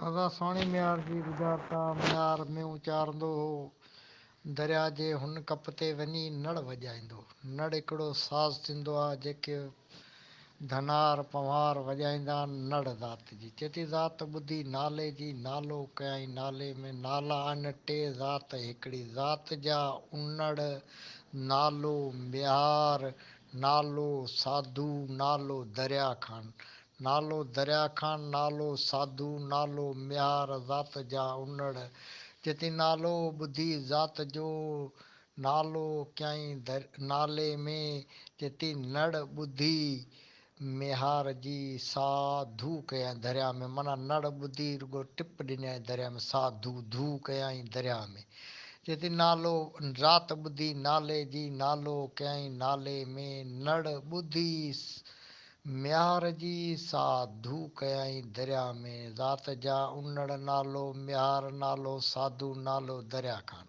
ادا سهڻي ميهار جي ڳجهارت آ، ميهار مينهون چارندو هو، درياء جي هن ڪپ تي وڃي نڙ وڄائيندو هو. نڙ هڪڙو ساز ٿيندو آ، جيڪي ڌنار پنهوار وڄائيندا آهن، نڙ ذات جي. چئي ٿي ذات ٻڌي نالي جي، نالو ڪيائين نالي ۾، نالا آهن ٽي ذات هڪڙي، ذات جا انڙ، نالو ميهار، نالو ساڌو، نالو دريا خان. نالو دريا خان، نالو ساڌو، نالو ميهار، ذات جا انڙ. چئي نالو ٻڌي ذات جو، نالو ڪيائين نالي ۾، چئي نڙ ٻڌي ميهار جي، ساڌو ڪيائين دريا ۾. معنيٰ نڙ ٻڌي رڳو ٽپ ڏنائين دريا ۾، ساڌو ڌو ڪيائين دريا ۾. چئي نالو ذات ٻڌي نالي جي، نالو ڪيائين نالي ۾، نڙ ٻڌي ميهار جي، ساڌو ڪيائين دريا ۾. ذات جا انڙ، نالو ميهار، نالو ساڌو، نالو دريا خان.